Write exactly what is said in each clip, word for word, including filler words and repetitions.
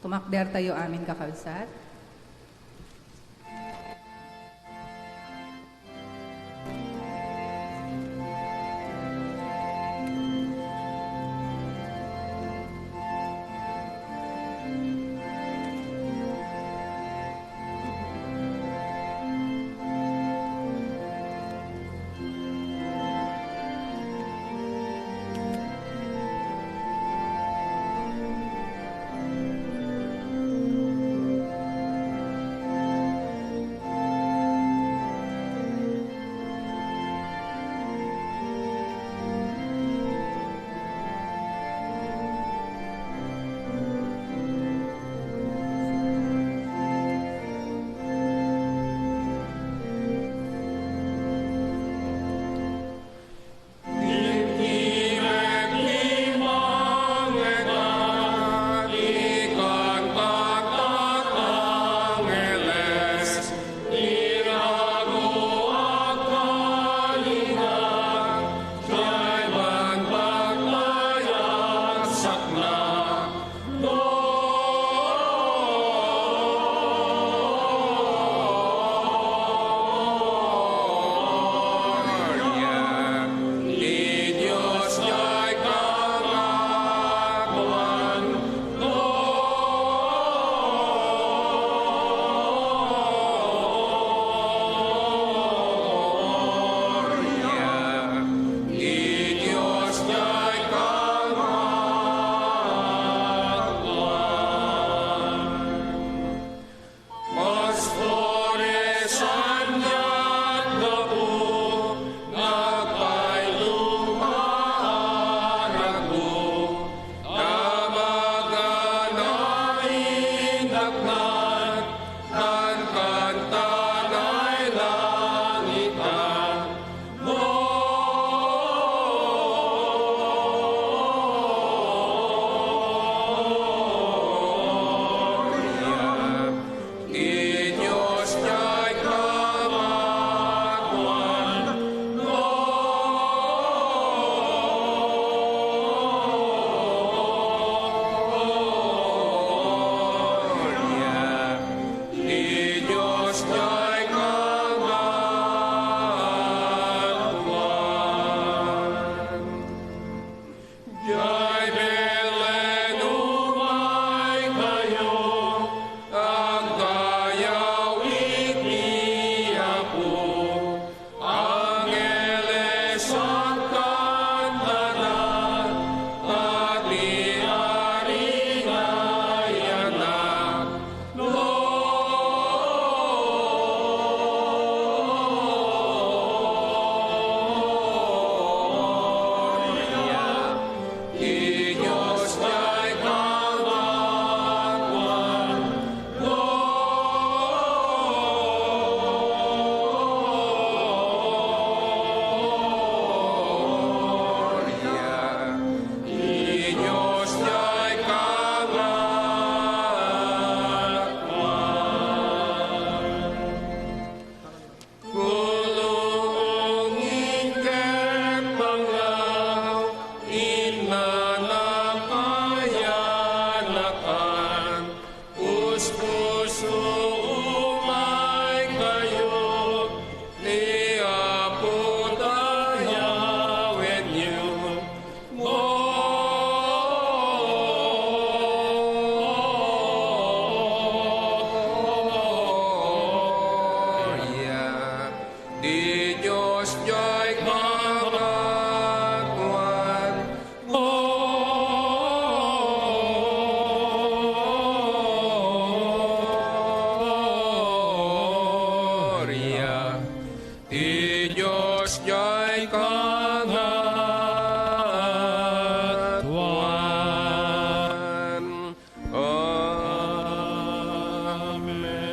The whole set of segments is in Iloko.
Umakdertayo amin, kakabsat. Ti Dios jay kangatoan. Gloria. Ti Dios jay kangatoan. Amen.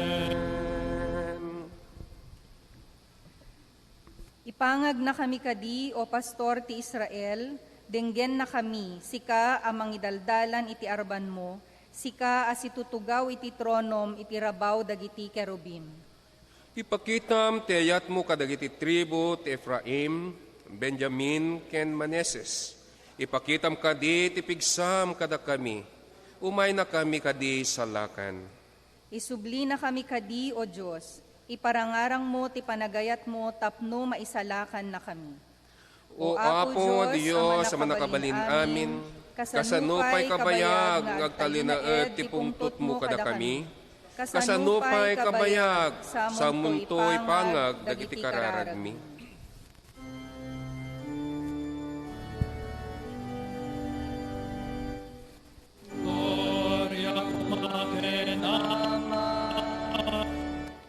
Ipangagna kami kadi, O Pastor ti Israel, denggenna kami, sika a mangidaldalan iti arbanmo, sika a situtugaw iti tronom iti rabaw dagiti kerubim. Ipakitam ti ayatmo kadagiti tribu ti Efraim, Benjamin, ken Manases. Ipakitam kadi ti pigsam kadakami. Umaynakami kadi salakan. Isublinakami kadi, O Dios, iparangarangmo ti panagayatmo tapno maisalakannakami. O Apo Dios a Mannakabalin-amin, kasano pay kabayag nga agtalinaed ti pungtotmo kadakami? Kasano pay kabayag sa amonto ipangag dagiti kararagmi? Gloria koma ken Ama,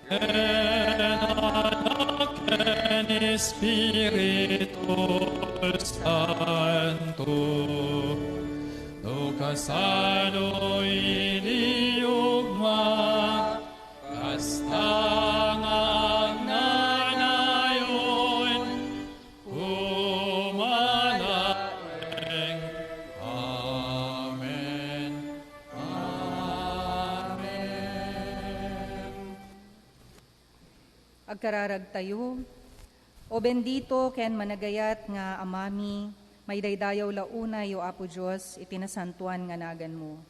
ken Anak, ken Espiritu Santo. No kasano iti ugma, kasta nga agnanayon, koma laeng. Amen. Amen. Agkararagtayo. O bendito ken managayat nga Amami, maidaydayaw la unay, O Apo Dios, iti nasantoan nga naganmo.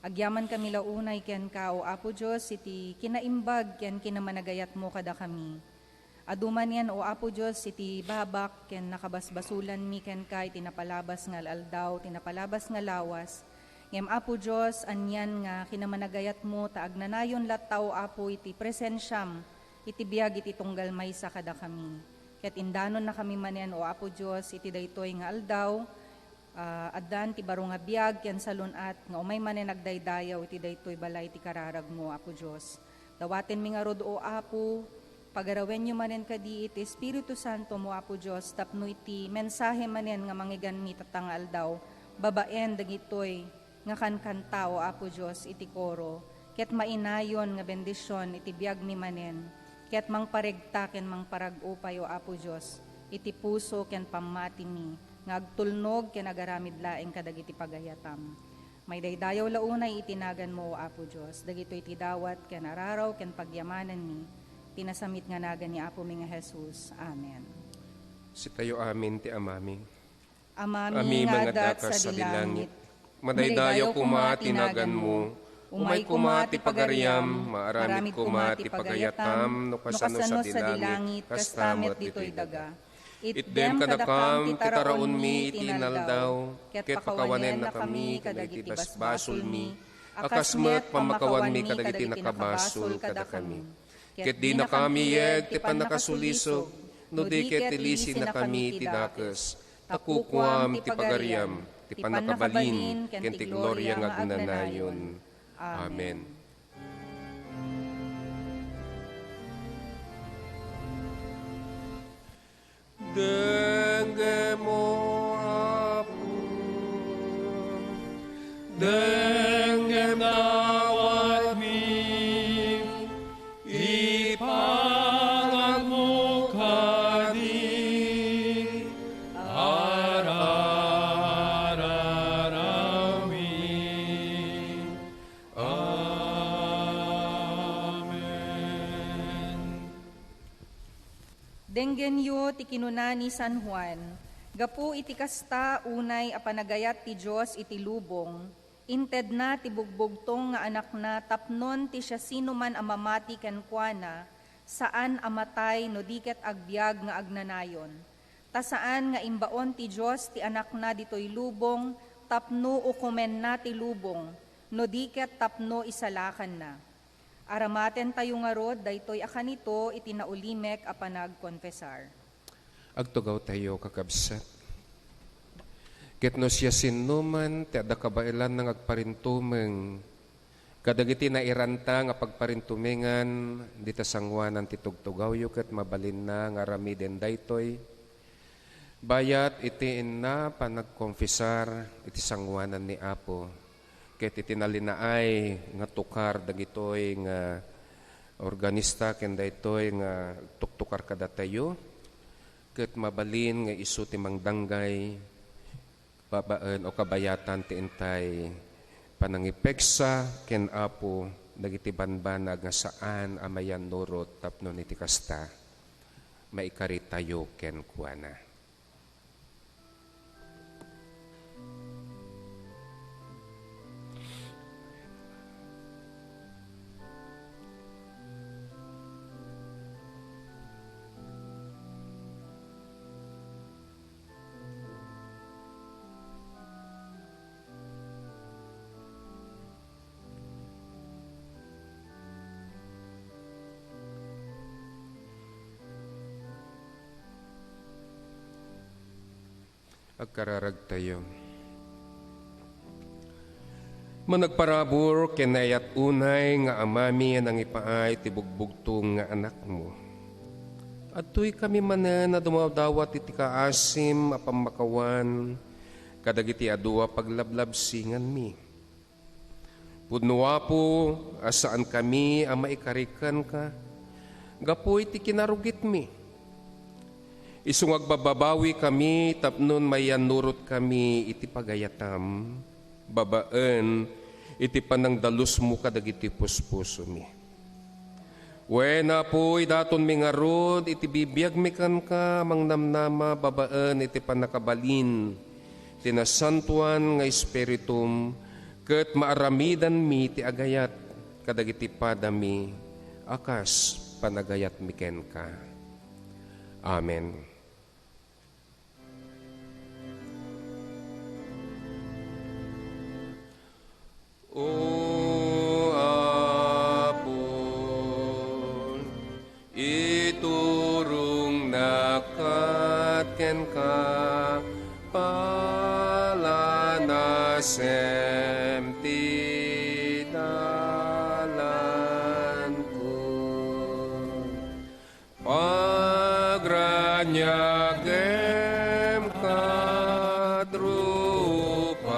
Agyamankami la unay kenka, O Apo Dios, iti kinaimbag ken kinamanagayatmo kadakami. Adu manen, O Apo Dios, iti babak ken nakabasbasolanmi kenka iti napalabas nga al-aldaw, iti napalabas nga lawas. Ngem, Apo Dios, anian nga kinamanagayatmo ta agnanayon latta, O Apo, iti presensiam iti biag iti tunggal maysa kadakami. Ket indanonnakami manen, O Apo Dios, iti daytoy nga aldaw, ah, addan ti baro nga biag ken salun-at nga umay manen agdaydayaw iti daytoy balay ti kararagmo, Apo Dios. Dawatenmi ngarud, O Apo, pagarawenyo manen kadi iti Espiritu Santo mo, Apo Dios, tapno iti mensahe manen nga mangiganmi tatta nga aldaw, babaen dagitoy nga kankanta, O Apo Dios, iti koro, ket mainayon nga bendision iti biagmi manen, ket mangparegta ken mangparag-upay, O Apo Dios, iti puso ken pammatimi nga agtulnog ken agaramid laeng kadagiti pagayatam. Maidaydayaw la unay iti naganmo, O Apo Dios, dagitoy ti dawat ken araraw ken pagyamananmi, ti nasamit nga nagan ni Apomi nga Jesus. Amen. Sitayo amin ti Amami. Amami nga adda ket sadi langit, madaydayaw koma ti naganmo, umay koma ti pagariam, maaramid koma ti pagayatam, no kasano sadi langit, kasta met ditoy daga. Itdem kadakam ti taraonmi iti inaldaw, ket pakawanennakami kadagiti basbasolmi, a kas met pammakawanmi kadagiti nakabasol kadakami. Ket dinakam iyeg ti pannakasulisog, no di ket ilisennakami ti dakes, ta kukuam ti pagariam, ti pannakabalin, ken ti gloria nga agnanayon. Amen. Denggem, O Apo, denggem dawatmi, ipangagmo kadi, arararawmi. Amen. Denggenyo ti kinuna ni San Juan, gapu iti kasta unay a panagayat ti Dios iti lubong, intedna ti bugbugtong nga Anakna tapnon ti siasinoman a mamati kenkuana, saan a matay no di ket agbiag nga agnanayon. Ta saan nga imbaon ti Dios ti Anakna ditoy lubong tapno ukomenna ti lubong, no di ket tapno isalakanna. Aramatentayo ngarud daytoy a kanito iti naulimek a panagkonfesar. Agtugawtayo, kakabsat. Ket no siasinoman ti adda kabaelanna nga agparintumeng kadagiti nairanta nga pagparintumengan dita sangoanan ti tugtugawyo, ket mabalinna nga aramiden daytoy, bayat iti inna panagkonfesar iti sangoanan ni Apo, ket iti nalinaay nga tukar dagitoy nga organista ken daytoy nga tuktukar kadatayo, ket mabalin nga isu ti mangdanggay babaen o kabayatan ti intay panangipegsa ken Apo dagiti banbanag nga saan a mayannurot tapno iti kasta, maikaritayo kenkuana. Agkararagtayo. Managparabur ken naayat unay nga Amami a nangipaay ti bugbugtong nga Anakmo. Adtoy kami manen a dumadawat iti kaasim a pammakawan kadagiti adu a paglablabsinganmi. Pudno, Apo, a saankami a maikarik kenka gapu iti kinarugitmi. Isu nga agbababawikami tapno maiyannurotkami iti pagayatam babaen iti panangdalusmo kadagiti puspusomi. Wen, Apo, idatonmi ngarud iti bibiagmi kenka, mangnamnama babaen iti pannakabalin ti Nasantoan nga Espiritum, ket maaramidanmi ti agayat kadagiti padami a kas panagayatmi kenka. Amen. O Apo, iturongnak kenka, palanasem ti dalanko. Pagraniagem ket rupam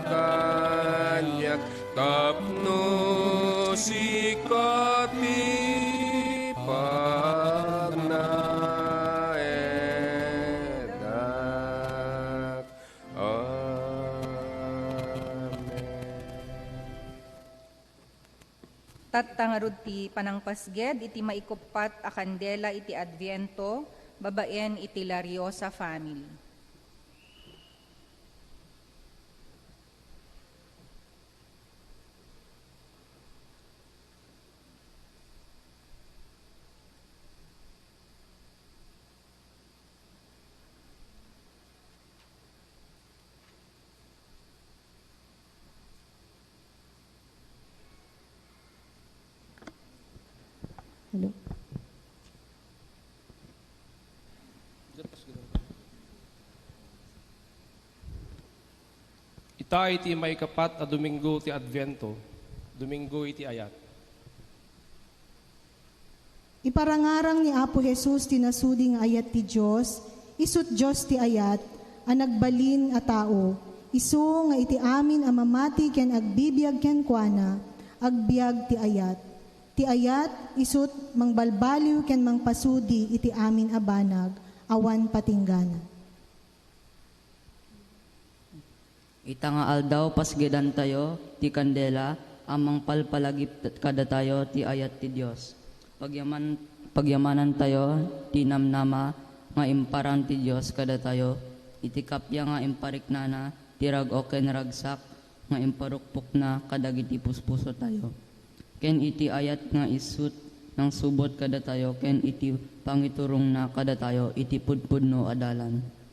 kaniak tapno sika ti pagnaedak. Amen. Tatta ngarud ti panangpasged iti maikuppat a kandela iti Adviento babaen iti La Riosa family. Hello. Ita iti maikapat a Domingo ti Adviento, Domingo iti Ayat. Iparangarang ni Apo Jesus ti nasudi nga ayat ti Dios, isut' Dios ti ayat a nagbalin a tao, isu nga iti amin a mamati ken agbibiag kenkuana, agbiag ti ayat. Ti ayat, isut' mangbalbaliw ken mangpasudi iti amin a banag, awan patinggana. Ita nga aldaw, pasgedantayo ti kandela a mangpalpalagip kadatayo ti ayat ti Dios. Pagyaman-, pagyamanantayo ti namnama nga imparan ti Dios kadatayo iti kappia nga impariknana ti rag-o ken ragsak nga imparukpokna kadagiti puspusotayo, ken iti ayat nga isut' nangsubot kadatayo ken iti pangiturongna kadatayo iti pudpudno a dalan.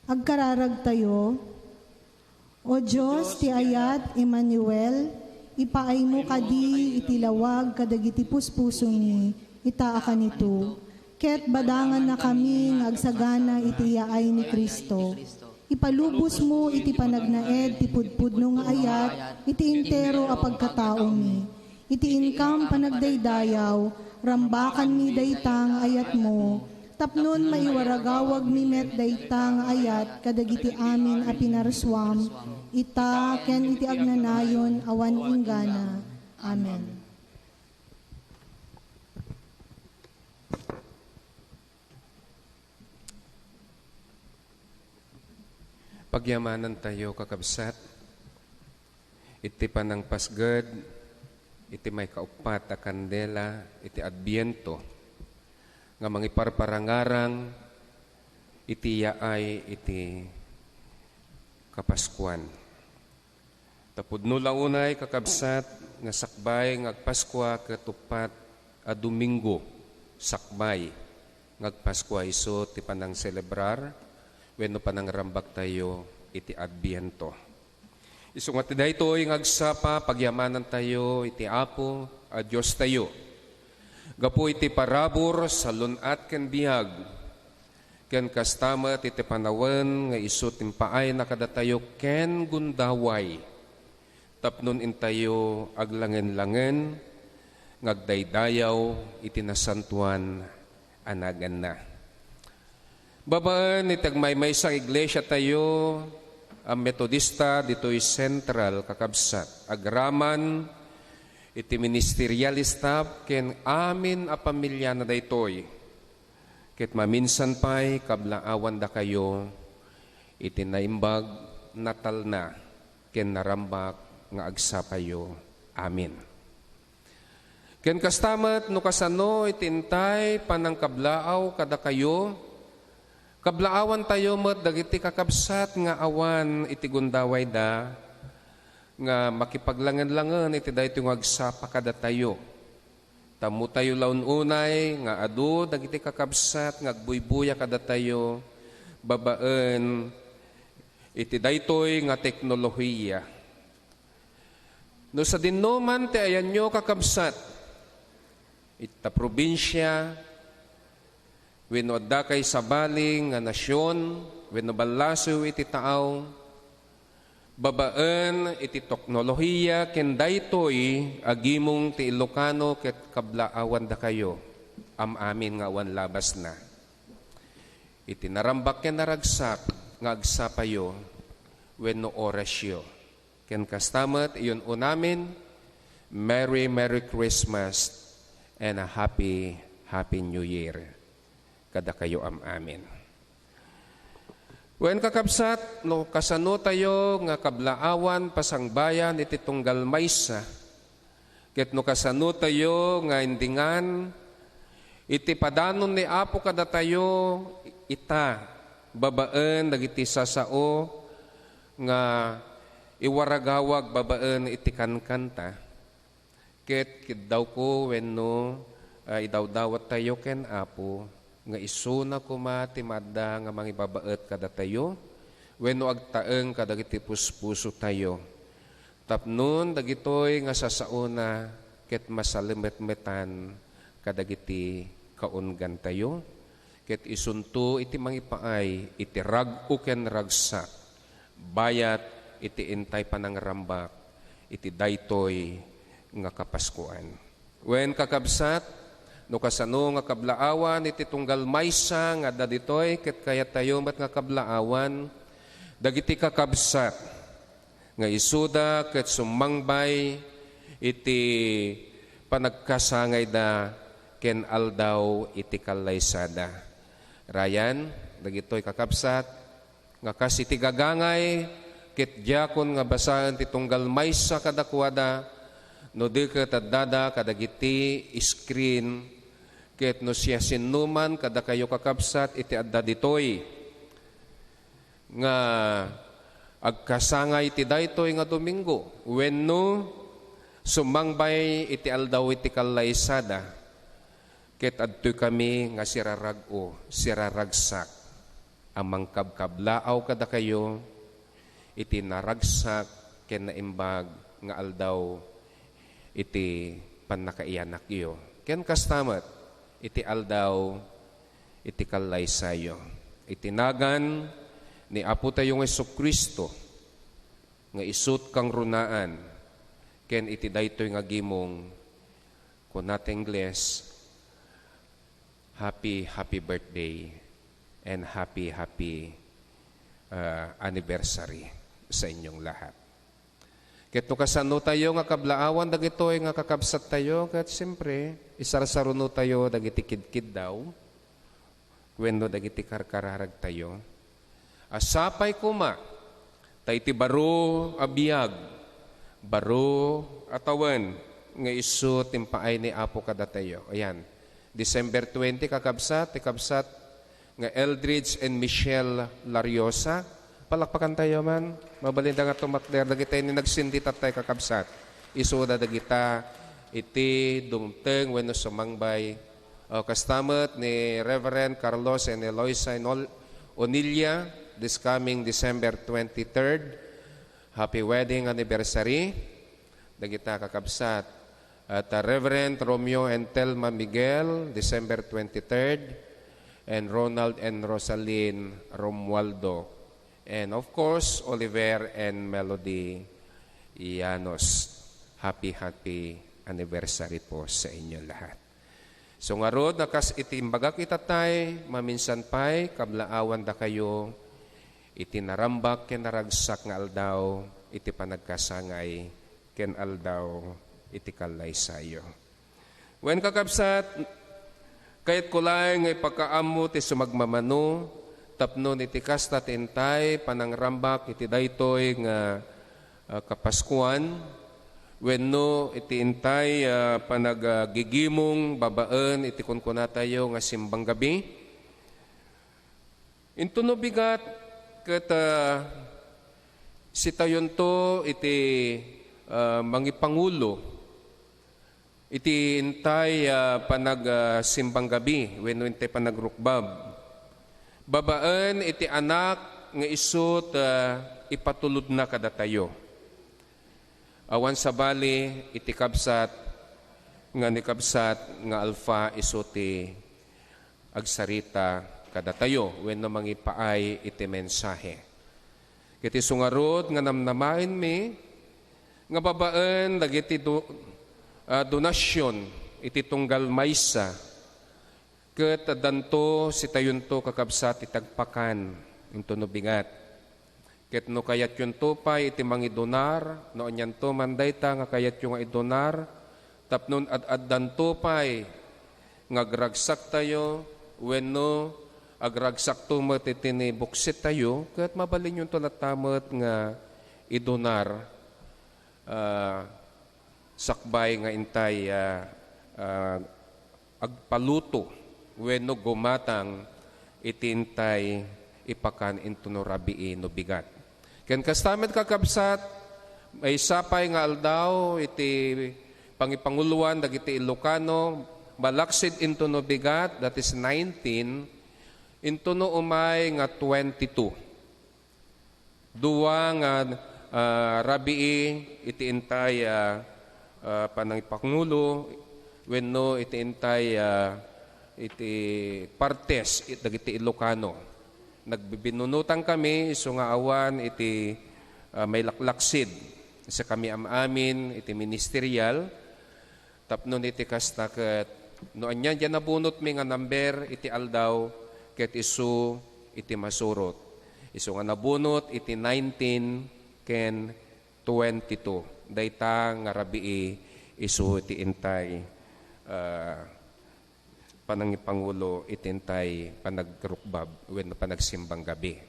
Agkararagtayo. O Dios ti ayat, Emmanuel, ipaaymo kadi iti lawag kadagiti puspusomi, ita a kanito, ket badangannakami nga agsagana iti yaay ni Cristo. Ipalubosmo iti panagnaed ti pudpudno nga ayat iti entero a pagkataomi. Iti inkam panagdaydayaw, rambakanmi dayta nga ayatmo, tapnon maiwaragawagmi met dayta nga ayat kadagiti amin a pinarsuam, ita ken iti agnanayon awan inggana. Amen. Pagyamanantayo, kakabsat, iti panangpasged iti maikauppat a kandela iti Adbiento nga mangiparparangarang iti yaay iti Kapaskuan. Tapudno la unay, kakabsat, nga sakbay nga agpaskua ket uppat a Domingo sakbay nga agpaskua isu ti panangselebrar wenno panangrambaktayo iti Adbiento. Isu nga ti daytoy nga agsapa, pagyamanantayo iti Apo a Diostayo. Gapu iti parabur, salun-at ken biag, ken kasta met iti panawen nga isu ti impaayna kadatayo ken gundaway, tapno intayo aglangen-langen nga agdaydayaw iti nasantoan a naganna. Babaen iti agmaymaysa nga iglesiatayo a Metodista ditoy Central, kakabsat, agraman iti ministerial staff ken amin a pamiliana daytoy, ket maminsan pay kablaawandakayo iti naimbag, natalna, ken narambak nga agsapayo. Amen. Ken kasta met, no kasano iti intay panangkablaaw kadakayo, kablaawantayo met dagiti kakabsat nga awan iti gundawayda nga makipaglangen-langen iti daytoy nga agsapa kadatayo. Tammotayo la un-unay nga adu dagiti kakabsat nga agbuybuya kadatayo babaen iti daytoy nga teknolohiya. No sadinoman ti ayanyo, kakabsat, ita probinsia, wenno adda kay sabali nga nasion, wenno ballasiw iti taaw, babaen iti teknolohiya ken daytoy a gimong ti Ilocano ket kablaawandakayo, am-amin nga awan labasna. Iti narambak ken naragsak nga agsapayo wenno orasyo. Ken kasta met, iun-unamin, Merry, Merry Christmas and a Happy, Happy New Year kadakayo am-amin. Wen, kakabsat, no kasanotayo nga kablaawan pasangbayan iti tunggal maysa, ket no kasanotayo nga indingan iti padanon ni Apo kadatayo ita, babaen dagiti sasao nga iwaragawag babaen iti kankanta, ket kiddawko wenno, ah, idawdawattayo ken Apo nga isuna koma ti maadda nga mangibabaet kadatayo wenno agtaeng kadagiti puspusotayo. Tapnon dagitoy nga sasaona ket masalemetmetan kadagiti kaunggantayo, ket isunto iti mangipaay iti rag-o ken ragsak, bayat iti intay panangrambak iti daytoy nga Kapaskuan. Wen, kakabsat, no kasano nga kablaawan iti tunggal maysa nga adda ditoy, ket kayattayo met nga kablaawan dagiti kakabsat nga isuda ket sumangbay iti panagkasangayda ken aldaw iti kallaysada. Rayan, dagitoy kakabsat nga kas iti gagangay ket diakon nga basaen ti tunggal maysa kadakuada, no di ket addada kadagiti screen, ket no siasinoman kadakayo, kakabsat, iti adda ditoy nga agkasangay ti daytoy nga Domingo wenno sumangbay iti aldaw iti kallaysada, ket adtoykami nga sirarag-o, siraragsak a mangkabkablaaw kadakayo iti naragsak ken naimbag nga aldaw iti pannakaiyanakyo, ken kasta met iti aldaw iti kallaysayo. Iti nagan ni Apotayo nga Jesu-Cristo nga isu ti kangrunaan, ken iti daytoy nga gimong, kuna ti Ingles, happy, happy birthday and happy, happy, ah, anniversary sa inyong lahat. Ket no kasanotayo nga kablaawan dagitoy nga kakabsattayo, ket siempre, isarsarunotayo dagiti kidkiddaw wenno dagiti karkararagtayo. A sapay koma Ta iti baro a biag, baro a tawen nga isu ti impaay ni Apo kadatayo. Ayan. December twenty, kakabsat, ti kabsat nga Eldridge and Michelle Lariosa. Palakpakantayo man. Mabalinda nga tumakder dagiti ni nagsindi tattay, kakabsat. Isuda dagita iti dumteng wenno sumangbay. O, kasta met ni Reverend Carlos and Eloisa Inol-, Onilla, this coming December twenty-third. Happy wedding anniversary. Dagita kakabsat. At, uh, Reverend Romeo and Telma Miguel, December twenty-third, and Ronald and Rosalyn Romualdo. And of course, Oliver and Melody Llanos. Happy, happy anniversary po sa inyo lahat. So ngarud, a kas iti imbagak ita tay, maminsan pay, kablaawandakayo iti narambak ken naragsak nga aldaw iti panagkasangay ken aldaw iti kallaysayo. Wen, kakabsat, kayatko laeng nga ipakaammo ti sumagmamano tapno iti kasta ti intay panangrambak iti daytoy nga, ah, Kapaskuan, wenno iti intay, ah, panagigimong babaen iti kunkunatayo nga simbang gabi. Intono bigat ket, ah, sitayonto iti, ah, mangipangulo iti intay, ah, panag, ah, simbang gabi wenno intay panagrukbab. Babaen iti anak nga isu ti, ah, ipatulodna kadatayo. Awan sabali iti kabsat nga ni kabsat nga Alfa isu ti agsarita kadatayo wenno mangipaay iti mensahe. Ket isu ngarud nga namnamaenmi nga babaen dagiti do-, ah, donasion iti tunggal maysa, ket addanto sitayonto, kakabsat, iti agpakan intono bigat. Ket no kayatyonto pay iti mangidonar, no anianto man dayta nga kayatyo nga idonar, tapno ad-addanto pay nga agragsaktayo wenno agragsakto met iti ni buksittayo, ket mabalinyonto latta met nga idonar, ah, sakbay nga intay, ah, ah, agpaluto wenno gumatang iti intay ipakan intono rabii no bigat. Ken kasta met, kakabsat, maysa pay nga aldaw iti pangipanguloan dagiti Ilocano, malaksid intono bigat, that is nineteen, intono umay nga twenty-two. Dua nga, ah, rabii iti intay, ah, ah, panangipangulo wenno iti intay, ah, iti partes it-, dagiti Ilocano. Nagbibinunotan kami isu nga awan iti, ah, mailaklaksid. Sa kami am-amin iti ministerial, tapno iti kasta ket no ania diay nabunotmi nga number iti aldaw, ket isu iti masurot. Isu nga nabunot iti nineteen ken twenty-two. Dayta nga rabii isu iti intay, ah, panangipangulo iti intay panagrukbab wenno panagsimbang gabi.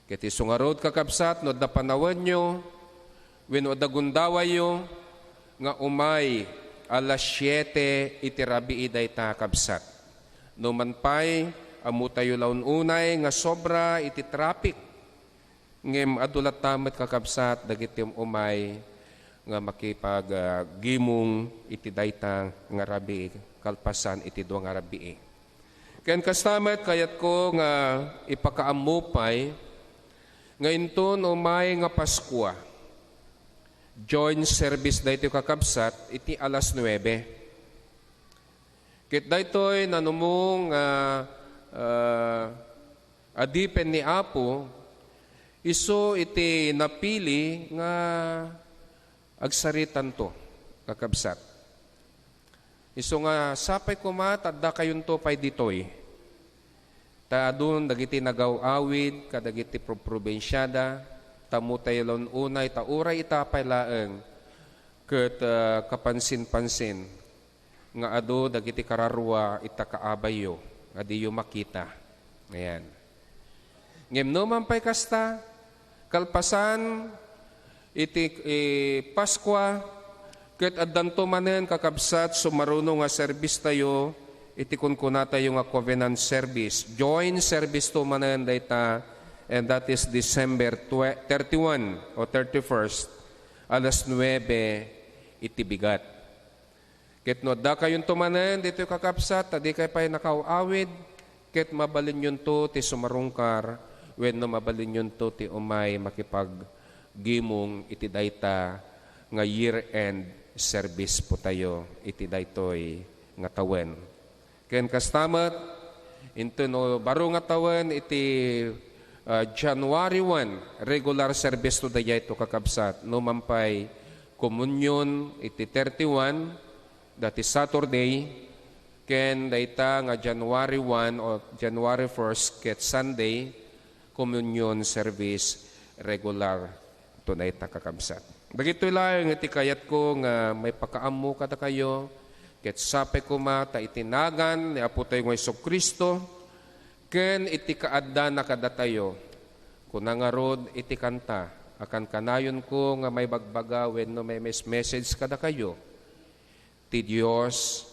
Ket isu ngarud, kakabsat, no adda panawenyo wenno adda gundawayyo nga umay alas siete iti rabii dayta, kabsat. No man pay, ammotayo la un-unay nga sobra iti traffic. Ngem adu latta met, kakabsat, dagiti um-umay nga makipag, ah, gimong iti dayta nga rabii kalpasan iti dua nga rabii. Ken kasta met, kayatko nga ipakaammo pay nga inton umay nga Paskua, join service daytoy, kakabsat, iti alas nuebe. Ket daytoy nanumong, ah, ah, adipen ni Apo, isu iti napili nga agsaritanto, kakabsat. Isu nga sapay koma ta addakayonto pay ditoy. Ta adun dagiti nagaw-awid kadagiti prob-, probinsiada, ta ammotayo la un-unay ta uray ita pay laeng ket, ah, kapansin-pansin nga adu dagiti kararua ita kaabayyo nga diyo makita. Ayan. Ngem no man pay kasta, Kalpasan iti, eh, Paskua, ket addanto manen, kakabsat, sumaruno nga serbistayo iti kunkunatayo nga covenant service. Joint service to manen dayta, and that is December twe-, thirty-one o thirty-first, alas nuebe iti bigat. Ket no addakayonto manen ditoy, kakabsat, ta dikay pay nakaaw-awid, ket mabalinyonto ti sumarungkar wenno mabalinyonto ti umay makipaggimong iti dayta nga year-end service po tayo iti daytoy nga tawen. Ken kasta met, inton no baro nga tawen iti, ah, January one, regular service to daytoy, kakabsat. No man pay komunyon iti thirty-one, that is Saturday, ken dayta nga January one o January first ket Sunday, communion service regular to dayta, kakabsat. Dagitoy laeng iti kayatko nga maipakaammo kadakayo, ket sapay koma ta iti nagan ni Apotayo nga Jesu-Cristo, ken iti kaaddana kadatayo, kuna ngarud iti kanta a kankanayonko nga maibagbaga wenno may mes-, message kadakayo, "Ti Dios,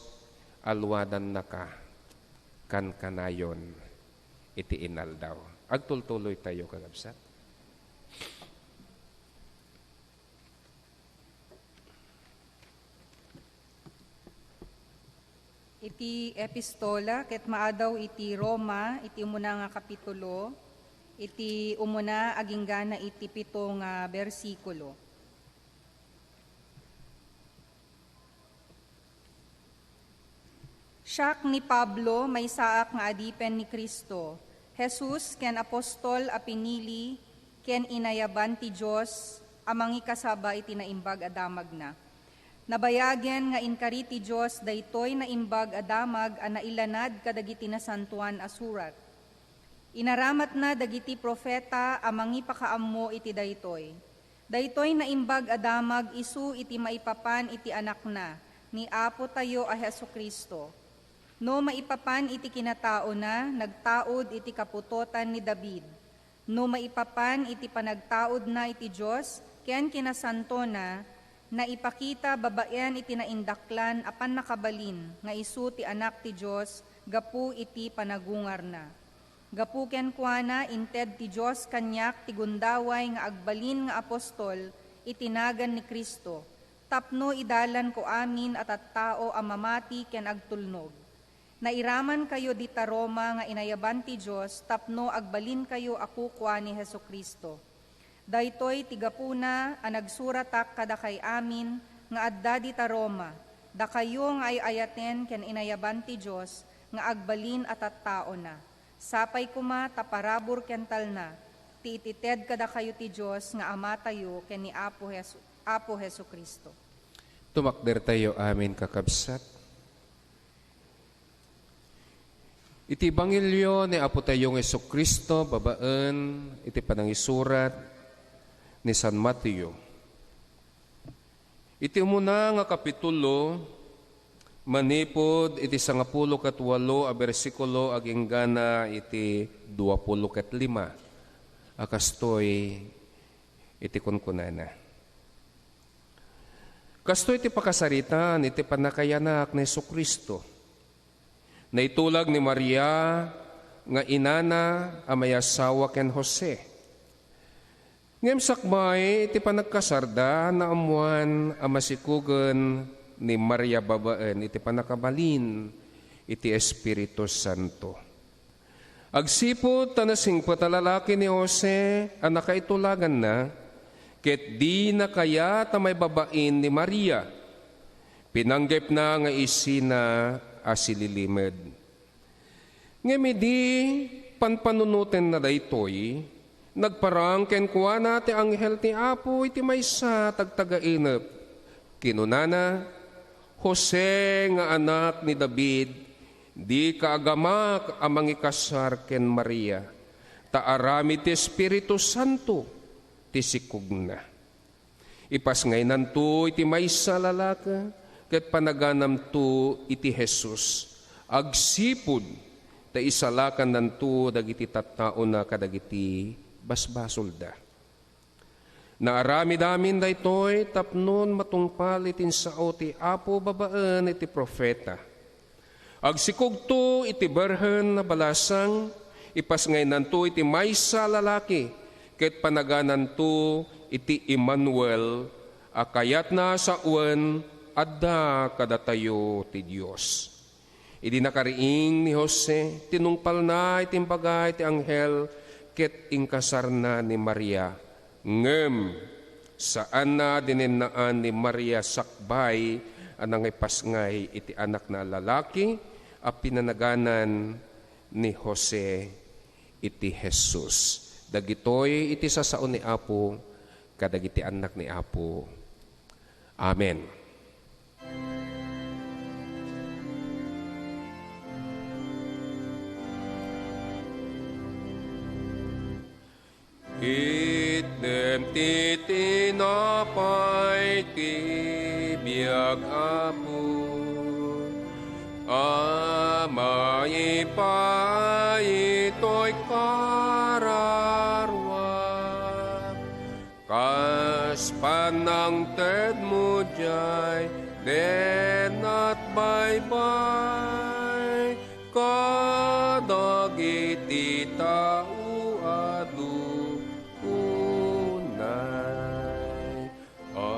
alwadannaka, kankanayon iti inaldaw." Agtultuloy tayo, kakabsat. Iti epistola ket maadaw iti Roma, iti umuna nga kapitulo, iti umuna agingga na iti pito nga bersikulo. Siak ni Pablo, maysaak nga adipen ni Cristo Jesus ken apostol a pinili ken inayaban ti Dios a mangikasaba iti naimbag a damagna. Nabayagen nga inkari ti Dios daytoy naimbag a damag a nailanad kadagiti Nasantoan a Surat. Inaramatna dagiti profeta a mangipakaammo iti daytoy. Daytoy naimbag a damag isu iti maipapan iti Anakna, ni Apotayo a Jesu-Cristo. No maipapan iti kinataona, nagtaud iti kaputotan ni David. No maipapan iti panagtaudna iti Dios ken kinasantona, naipakita babaen iti naindaklan a pannakabalin nga isu ti Anak ti Dios gapu iti panagungarna. Gapu kenkuana, inted ti Dios kaniak ti gundaway nga agbalin nga apostol iti nagan ni Cristo, tapno idalanko amin a tattao a mamati ken agtulnog. Nairamankayo dita Roma nga inayaban ti Dios tapno agbalinkayo a kukua ni Jesu-Cristo. Daytoy ti gapuna a nagsuratak kadakay amin nga adda dita Roma, dakayo nga ay-ayaten ken inayaban ti Dios nga agbalin a tattaona. Sapay koma ta parabur ken talna ti itited kadakayo ti Dios nga Amatayo ken ni Apo Jesu-, Apo Jesu-Cristo. Tumakdertayo amin, kakabsat. Iti Ebanghelio ni Apotayo nga Jesu-Cristo babaen iti panangisurat ni San Mateo. Iti umuna nga kapitulo, manipud iti sangapulo ket walo a bersikulo agingga na iti duapulo ket lima, a kastoy iti kunkunana. Kastoy ti pakasaritaan iti pannakayanak ni Jesu-Cristo. Naitulag ni Maria nga inana a mayasawa ken Jose. Ngem sakbay iti panagkasarda, naammoan a masikugen ni Maria babaen iti pannakabalin iti Espiritu Santo. Agsipud ta nasingpet a lalaki ni Jose a nakaitulaganna, ket dina kayat a maibabain ni Maria, pinanggepna nga isina a sililimed. Ngem idi panpanunotenna daytoy, nagparang kenkuana ti anghel ti Apo iti maysa a tagtagainep. Kinunana, "Jose nga anak ni David, dika agamak a mangikasar ken Maria, ta aramid ti Espiritu Santo ti sikugna. Ipasngaynanto iti maysa a lalaki, ket panaganamto iti Jesus, agsipud ta isalakannanto dagiti tattaona kadagiti basbasolda." Naaramid amin daytoy tapno matungpal iti insao ti Apo babaen iti profeta. Agsikogto iti birhen a balasang, ipasngaynanto iti maysa a lalaki, ket panagananto iti Emmanuel, a kayatna sawen, adda kadatayo ti Dios. Idi nakariing ni Jose, tinungpalna iti imbaga iti anghel ket inkasarna ni Maria. Ngem saanna a dininnaan ni Maria sakbay a nangipasngay iti anakna a lalaki a pinanaganan ni Jose iti Jesus. Dagitoy iti sasao ni Apo kadagiti annak ni Apo. Amen. Itnem ti tinapay ti biag, Apo, a maipaay toy kararua. Kas panangtedmo diay dennat baybay kadagiti tao a adu unay. Amen.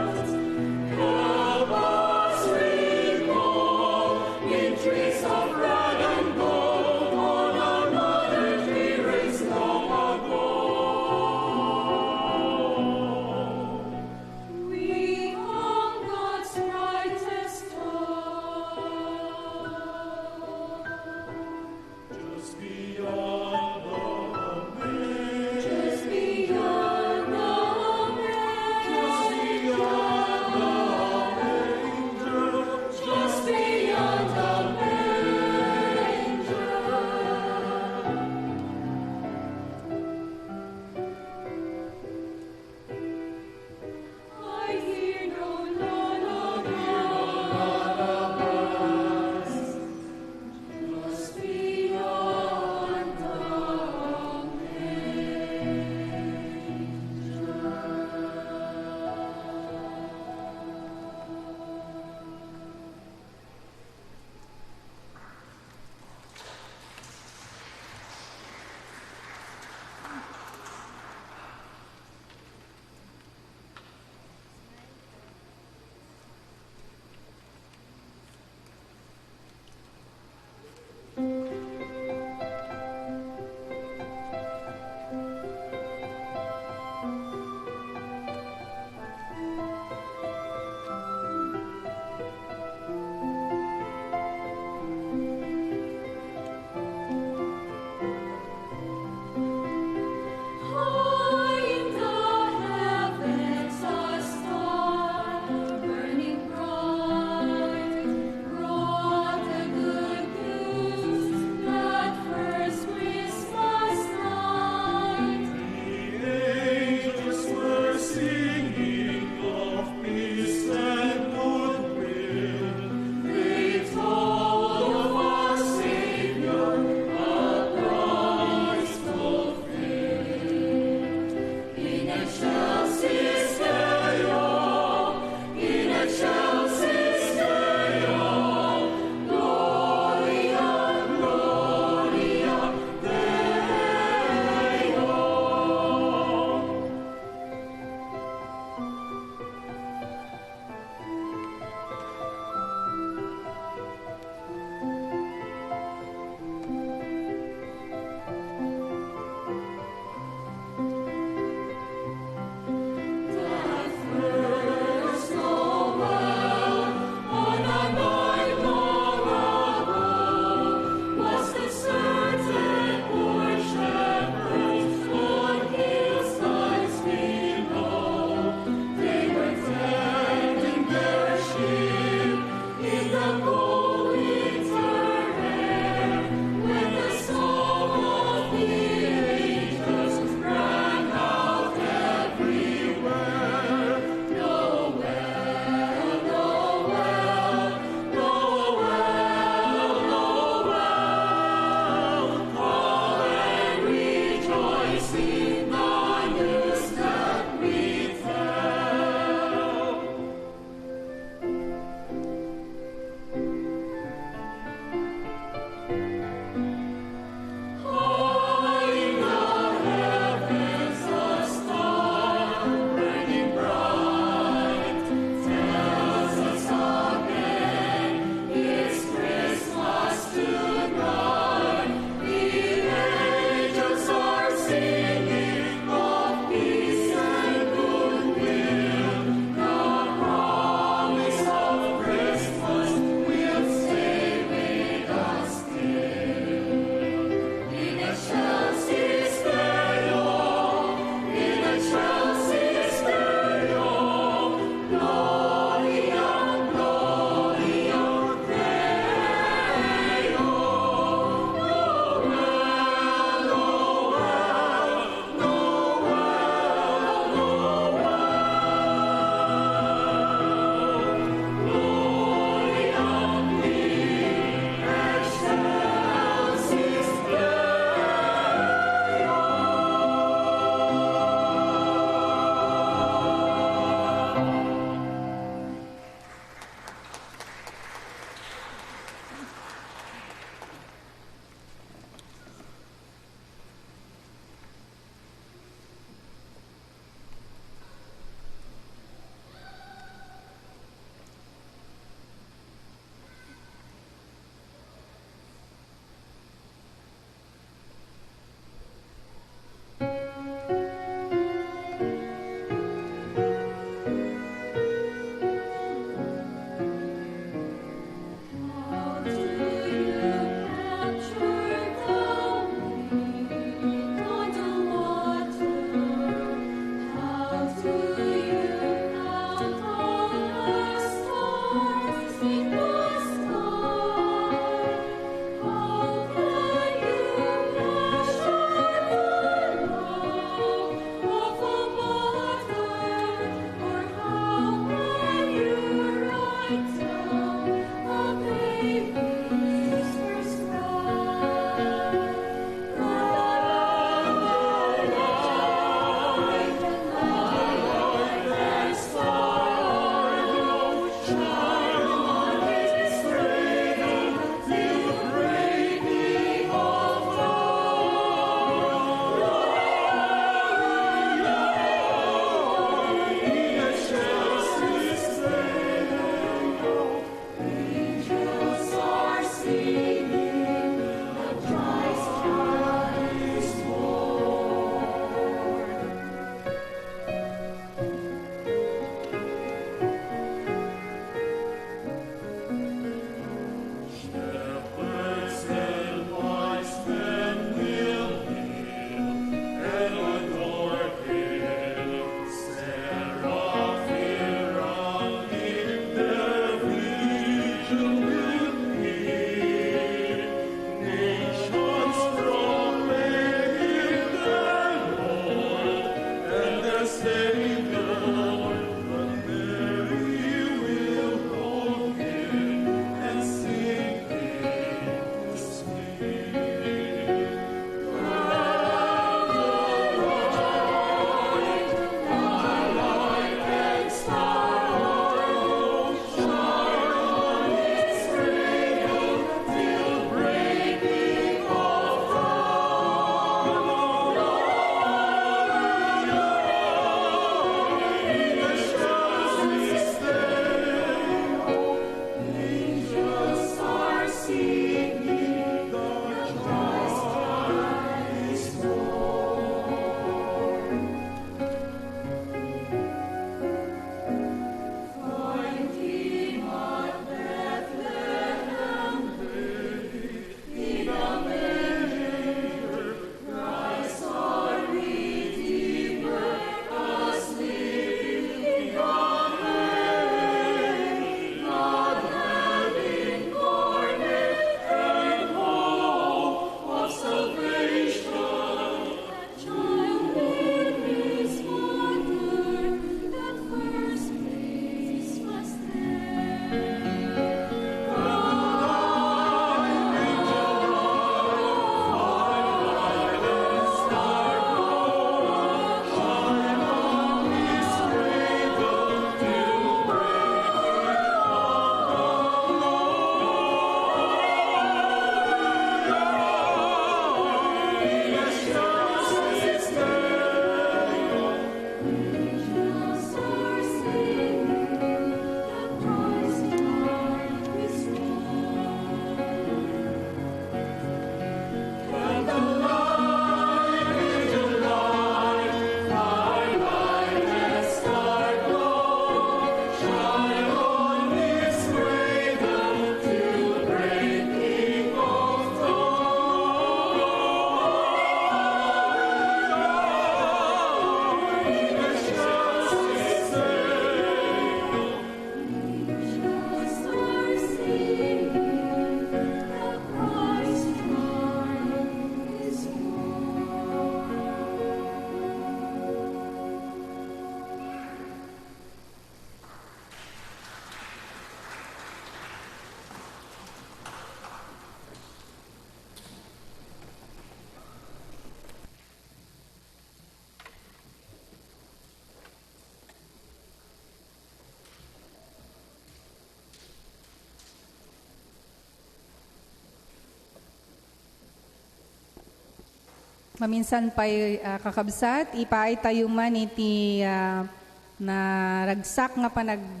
Maminsan pay, ah, kakabsat, ipaay tayo man iti, ah, naragsak nga panag-,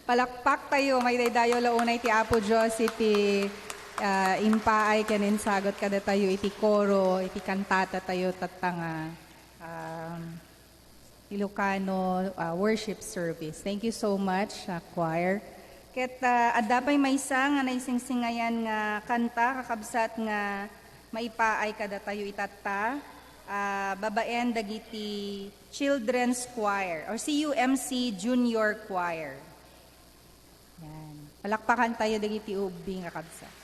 palakpak tayo, maidaydayaw la unay ti Apo Dios iti, ah, impaay ken insagut kadatayo iti koro, iti kantata tayo tatta nga, um, Ilocano, ah, worship service. Thank you so much, ah, choir. Ket, ah, adda pay maysa nga naisingsingayan nga kanta, kakabsat, nga maipaay kadatayo itatta, ah, babaen dagiti Children's Choir or C U M C Junior Choir. Yan. Palakpakan tayo dagiti ubing, kakabsat.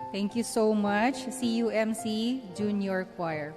Thank you so much, C U M C Junior Choir.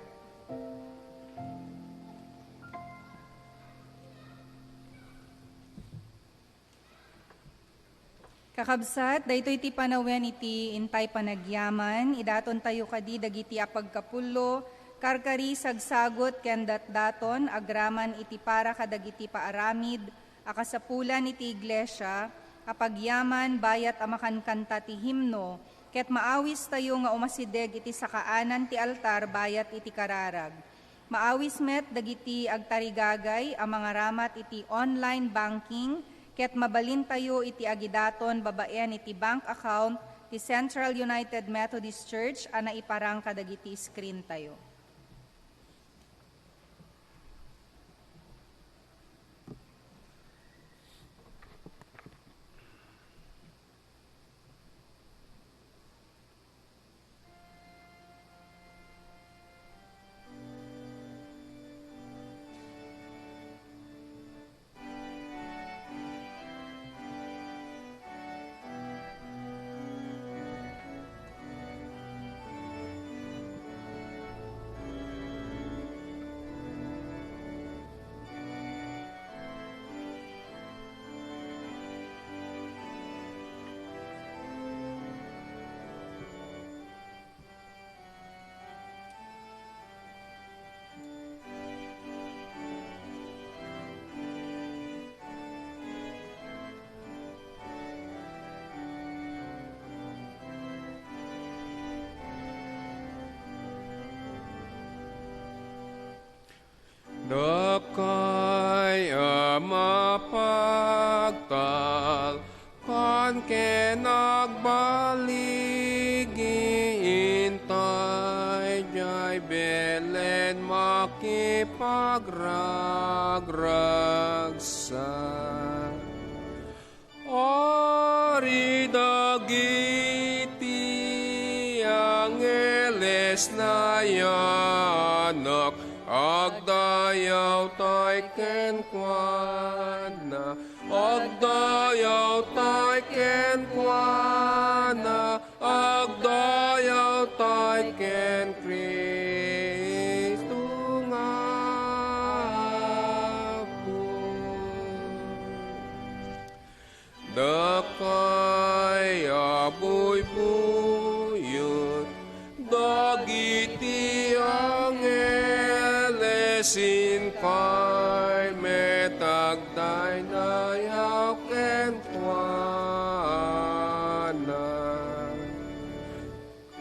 Kakabsat, daytoy ti panawen iti intay panagyaman. Idatontayo kadi dagiti apagkapullo, karkari, sagsagut, ken datdaton, agraman iti para kadagiti paaramid a kasapulan iti iglesia, a pagyaman, bayat a makankanta ti himno, ket maawistayo nga umasideg iti sakaanan ti altar bayat iti kararag. Maawis met dagiti agtarigagay a mangaramat iti online banking ket mabalintayo iti agidaton babaen iti bank account ti Central United Methodist Church a naiparang kadagiti screen tayo. Dakay a mapagtalkan ken agbaligi intay diay Belen makipagragragsa. Ari dagiti angheles nayanak, agdayawtay kenkuana, agdayawtay kenkuana, agdayawtay ken Cristo nga Apo. Dakay a buybuyot dagiti angheles, inkay met agdaydayaw kenkuana.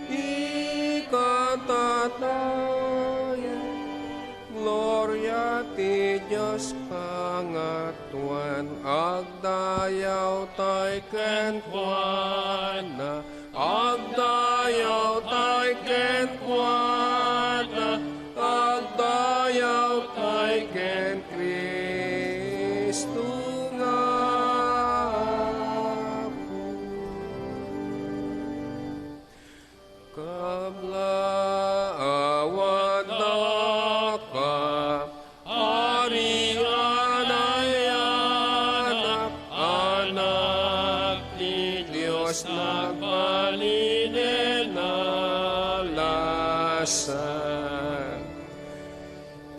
Ikantatayo, gloria ti Dios Kangatoan, agdayawtay kenkuana, agdayawtay kenkuana, agdayawtay ken Cristo nga Apo. Kabla, awan daka, Ari a nayanak, Anak ti Dios, nagbalinen a lasa.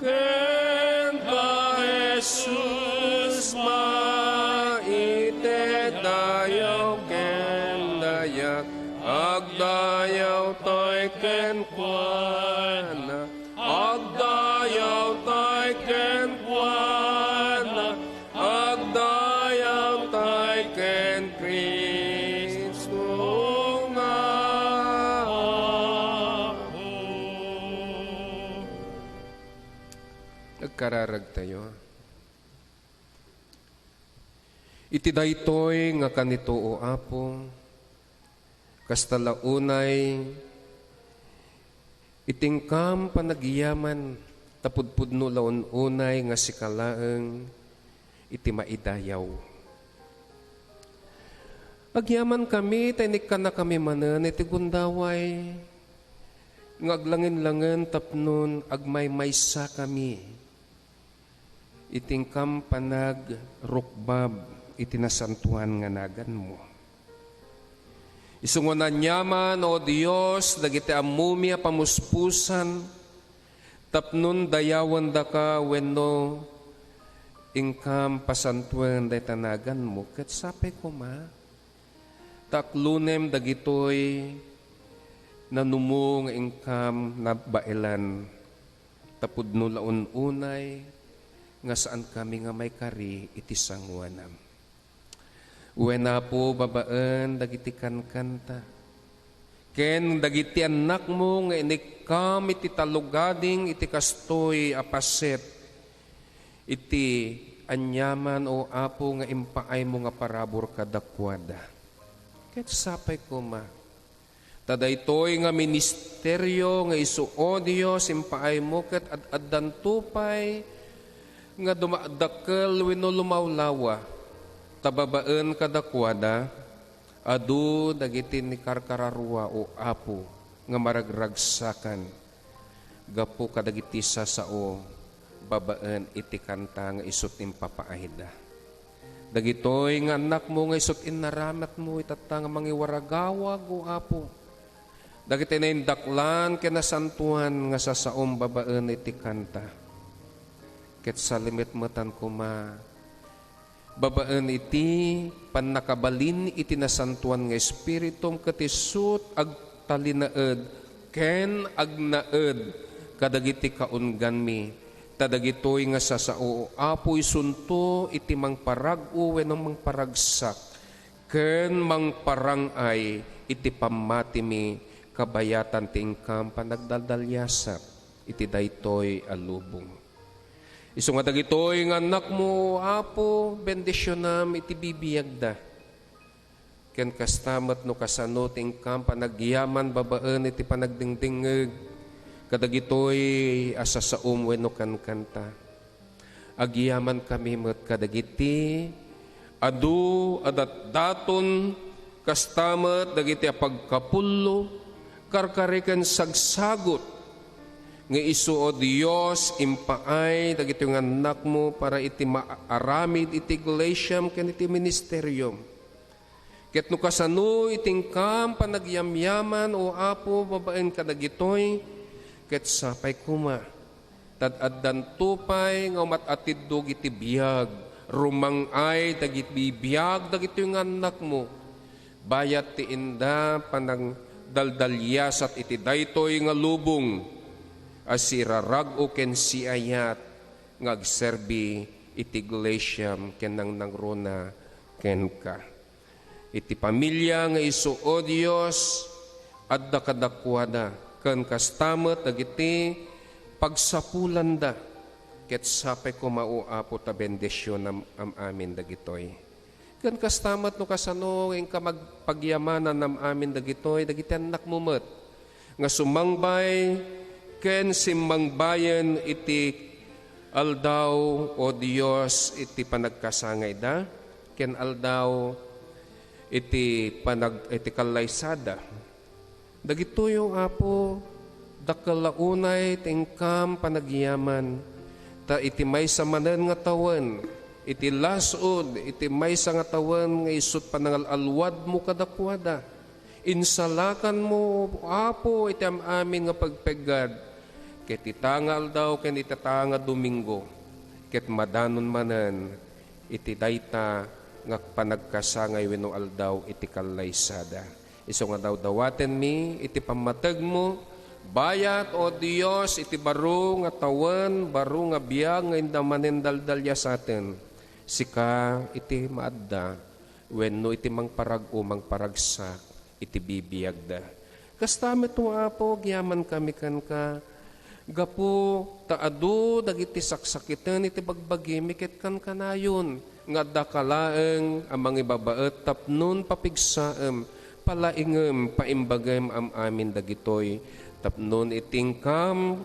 Kenka, Jesus, maited dayaw ken dayag, agdayawtay kenkuana, agdayawtay kenkuana, agdayawtay ken Cristo nga Apo. Agkararagtayo. Iti daytoy nga kanito, O Apo, kasta la unay iti inkam panagyaman, ta pudpudno la un-unay nga sika laeng iti maidayaw. Agyamankami ta inikkannakami manen iti gundaway nga aglangenlangen tapnon agmaymaysakami iti inkam panagrukbab iti nasantoan nga naganmo. Isu nga aniaman, O Dios, dagiti ammomi a pamuspusan, tapno dayawendaka wenno inkam pasantoen dayta naganmo, ket sapay koma ta aklonem dagitoy nanumo nga inkam nabaelan, ta pudno la un-unay nga saankami nga maikari iti sangoanam. Wen, Apo, babaen dagiti kankanta ken dagiti annakmo nga inikkam iti tallogading iti kastoy a paset iti aniaman, O Apo, nga impaaymo nga parabur kadakuada. Ket sapay koma ta daytoy nga ministerio nga isu, O Dios, impaaymo ket ad-addanto pay nga dumadakkel wenno lumawlawa, ta babaen kadakuada, adu dagiti nikarkararua, O Apo, nga maragragsakan gapu kadagiti sasao babaen iti kanta nga isu ti impapaayda. Dagitoy nga annakmo nga isu ti inaramatmo itatta nga mangiwaragawag, O Apo, dagiti naindaklan ken nasantoan nga sasaom babaen iti kanta. Ket salimetmetan koma babaen iti pannakabalin iti Nasantoan nga Espiritum ket isu ti agtalinaed ken agnaed kadagiti kaungganmi, ta dagitoy nga sasao, Apo, isunto iti mangparag-o wenno mangparagsak ken mangparang-ay iti pammatimi kabayatan ti inkam panagdaldaliasat iti daytoy a lubong. Isu nga dagitoy nga annakmo, Apo, bendisionam iti bibiagda. Ken kasta met no kasano ti inkam panagyaman babaen iti panagdingdingngeg kadagitoy a sasaom wenno kankanta. Agyamankami met kadagiti adu a datdaton, kasta met dagiti a pagkapullo, karkari ken sagsagut, nga isu, O Dios, impaay dagitoy nga annakmo para iti maaramid iti iglesiam ken iti ministeriom. Ket no kasano iti inkam panagyamyaman, O Apo, babaen kadagitoy, ket sapay koma, tad-addanto pay nga umat-atiddog iti biag, rumang-ay dagiti biag dagitoy nga annakmo, bayat ti inda panagdaldaliasat iti daytoy nga lubong a sirarag-o ken siayat nga agserbi iti iglesiam ken nangnangruna kenka. Iti pamilia nga isu, O Dios, adda kadakuada, ken kasta met dagiti pagsapulanda, ket sapay koma, O Apo, ta bendisionam am-amin dagitoy. Ken kasta met no kasano nga inka mag-, pagyamanan am-amin dagitoy, dagiti annakmo met nga sumangbay ken simmangbayen iti aldaw, O Dios, iti panagkasangayda, ken aldaw iti panag-, iti kallaysada. Dagitoy, O Apo, dakkel la unay ti inkam panagyaman, ta iti maysa manen nga tawen, iti las-ud, iti maysa nga tawen nga isut panangal-alwadmo kadakuada, insalakanmo, Apo, iti am-amin nga pagpeggad, ket ita nga aldaw ken ita nga Domingo, ket madanon manen iti dayta nga panagkasangay wenno aldaw iti kallaysada. Isu nga dawdawatenmi iti pammategmo, bayat, O Dios, iti baro nga tawen, baro nga biag nga inda manen daldaliasaten. Sika iti maadda, wenno iti mangparag-o mangparagsak iti bibiagda. Kasta met, O Apo, agyamankami kenka, gapu ta adu dagiti saksakiten iti bagbagimi ket kankanayon nga addaka laeng a mangibabaet tapnon papigsaem, palaingem, paimbagem am-amin dagitoy tapnon iti inkam,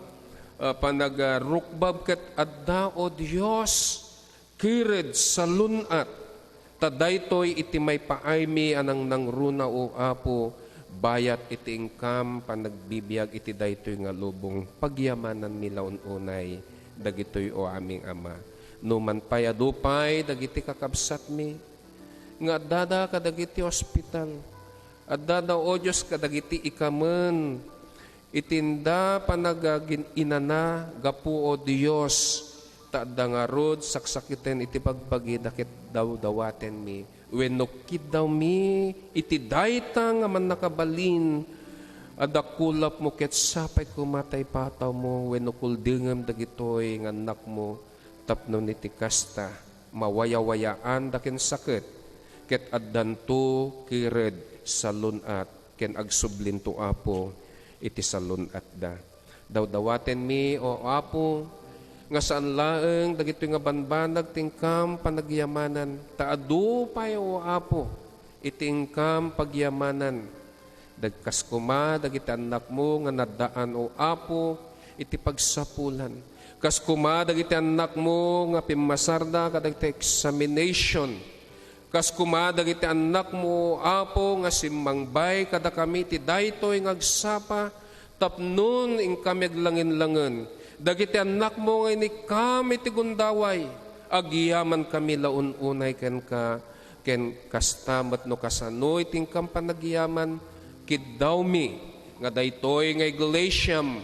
ah, panagrukbab ket adda, O Dios, kired, salun-at, ta daytoy iti maipaaymi a nangnangruna, O Apo, bayat iti inkam panagbibiag iti daytoy nga lubong, pagyamananmi la un-unay dagitoy, O aming Ama. Numan pay adu pay dagiti kakabsatmi nga addada kadagiti ospital, Addada, O Dios, kadagiti ikamen, iti inda panagagin-inana gapu, O Dios, ta adda ngarud saksakiten iti bagbagida ket dawdawatenmi wenno kiddawmi iti dayta nga mannakabalin a dakulapmo ket sapay koma ta ipatawmo wenno kuldengem dagitoy nga annakmo tapno iti kasta, mawayawayaanda ken saket, ket addanto kired salun-at ken agsublinto, Apo, iti salun-atda. Dawdawatenmi, O Apo, nga saan laeng dagitoy nga banbanag ti inkam panagyamanan, ta adu pay, O Apo, iti inkam pagyamanan. Dagkas koma dagiti annakmo nga naddaan, O Apo, iti pagsapulan. Kas koma dagiti annakmo nga pimmasarda kadagiti examination. Kas koma dagiti annakmo, O Apo, nga simmangbay kadakami iti daytoy nga agsapa tapnon inkami aglangenlangen. Dagiti annakmo nga inikkam iti gundaway, agyamankami la un-unay kenka, ken kasta met no kasano iti inkam panagyaman, kiddawmi nga daytoy nga iglesiam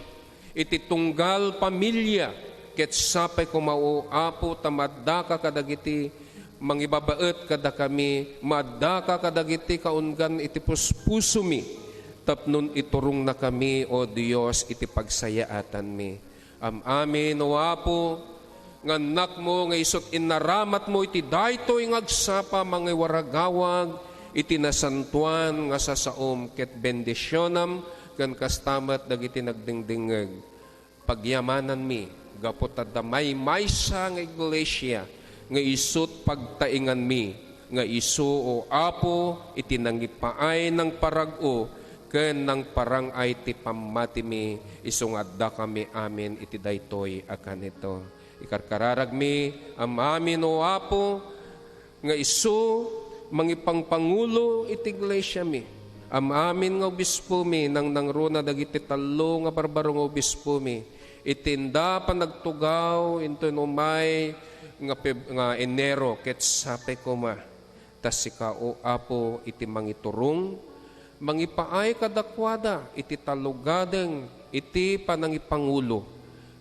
iti tunggal pamilia, ket sapay koma, O Apo, ta maaddaka kadagiti mangibabaet kadakami, maaddaka kadagiti kaunggan iti puspusomi, tapnon iturongnakami, O Dios, iti pagsayaatanmi. Am-amin, O Apo, nga annakmo nga isut' innaramatmo iti daytoy nga agsapa mangiwaragawag iti nasantoan nga sasaom ket bendisionam ken kasta met dagiti nagdingdingngeg. Pagyamananmi gapu ta adda maymaysa nga iglesia nga isut' pagtaenganmi nga isu, O Apo, iti nangipaay nangparag-o ken nangparang-ay ti pammatimi, isu nga addakami amin iti daytoy a kanito. Ikarkararagmi am-amin, O Apo, nga isu mangipangpangulo iti iglesiami. Am-amin nga obispomi, nangnangruna dagiti tallo nga barbaro nga obispomi, iti inda panagtugaw inton umay nga Peb-, nga Enero, ket sapay koma. Ta sika, O Apo, iti mangiturong, mangipaay kadakuada iti tallogadeng iti panangipangulo,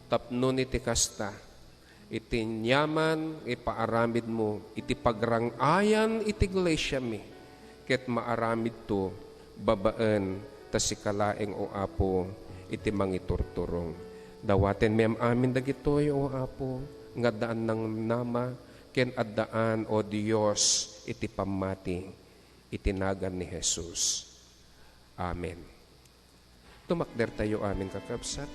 tapno iti kasta, iti niaman nga ipaaramidmo iti pagrang-ayan iti iglesiami, ket maaramidto babaen ta sika laeng, O Apo, iti mangiturturong. Dawatenmi am-amin dagitoy, O Apo, nga addaan nangnama ken addaan, O Dios, iti pammati iti nagan ni Jesus. Amen. Tumakdertayo amin, kakabsat.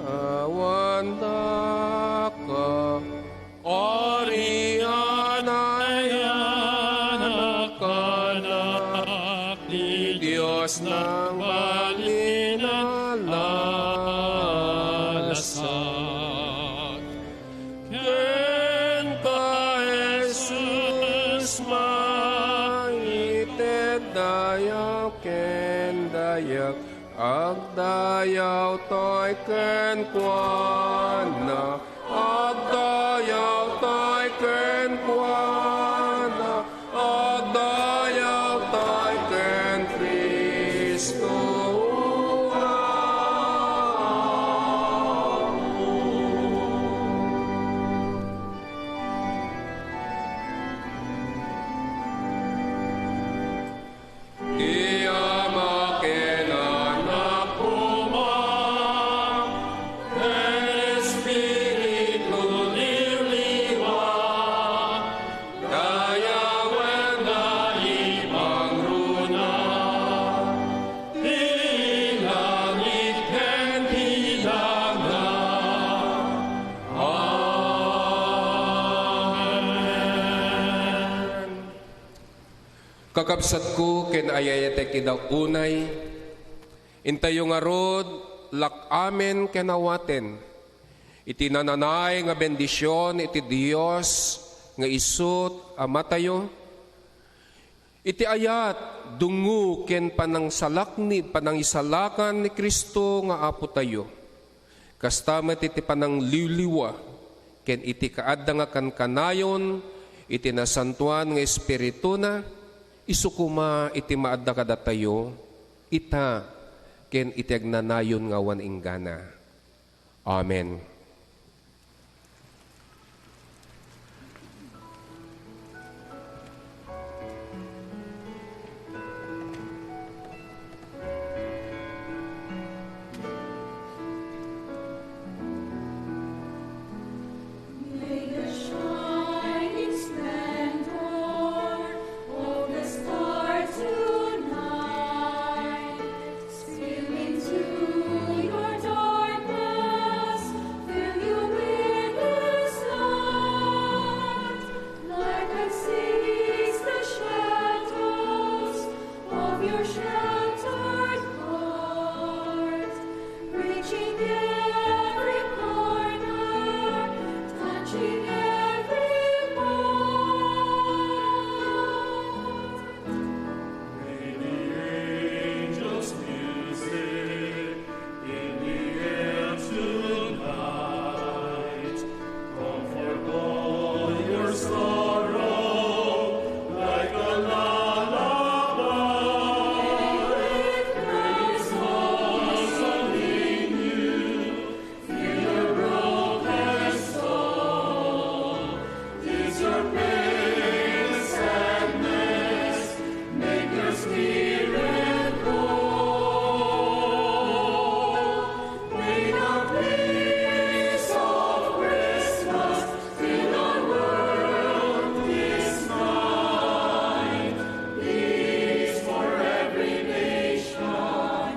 Awan daka, Ari a nayanak, Anak ti Dios nang balin a lalasag. Kenka, Jesus, maited dayaw ken dayag, agdayawtay kenkuana, agdayawtay kenkuana, agdayawtay ken Cristo. Ti Ama ken Anak koma, ken Espiritu Liwliwa, dayawen da ipangruna, ti langit ken ti daga. Amen. Kakabsatko ken ay-ayatek ida unay, intayo ngarud lak-amen ken awaten iti nananay nga bendision iti Dios nga isu ti Amatayo, Iti ayat, dungngo ken panangsalaknib, panangisalakan ni Cristo nga Apotayo. Kasta met iti panangliwliwa ken iti kaadda nga kankanayon iti Nasantoan nga Espirituna, isu koma iti maadda kadatayo, ita ken iti agnanayon nga awan inggana. Amen. May the shining splendor of the star tonight spill into your darkness, fill you with His light, light that seeks the shadows of your sheltered heart, reaching every corner, touching every part. May the angels' music in the air tonight comfort all your sorrow like a lullaby. Christmas in you, feel your broken soul. Ease your pain and sadness. Make your spirit grow. May the peace of Christmas fill our world this night. Peace for every nation.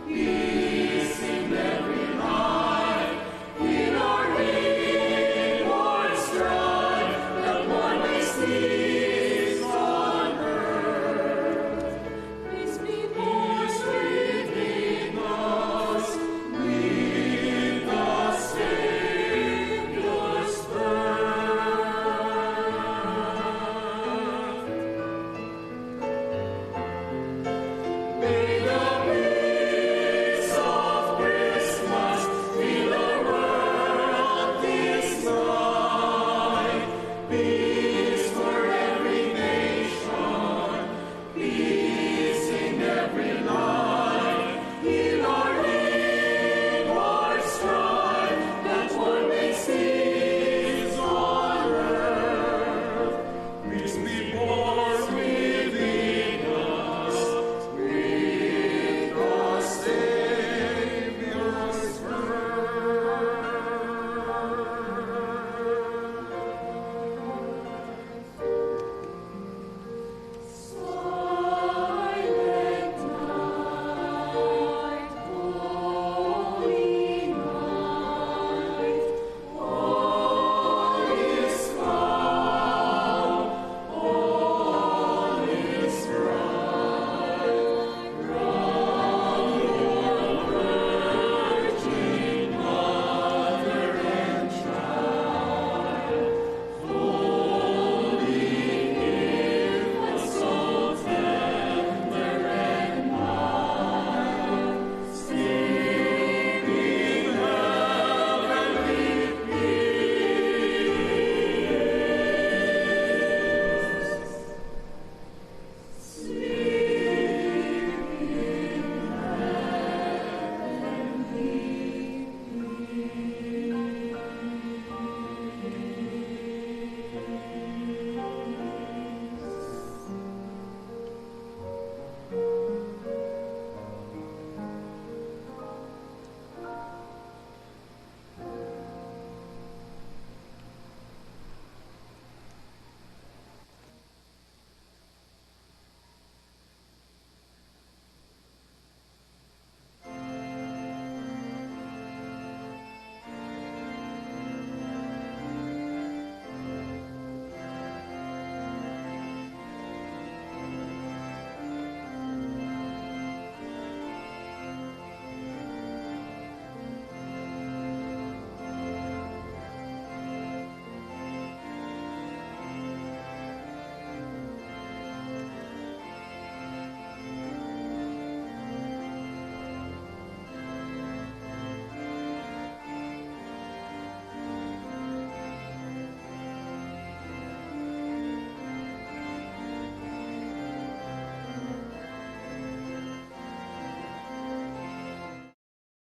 Peace in every life. In our inward strife, that one may cease on earth. Peace be peace within us, with the Savior's birth. May the peace of Christmas fill the world this night. Peace for every nation, peace in every life.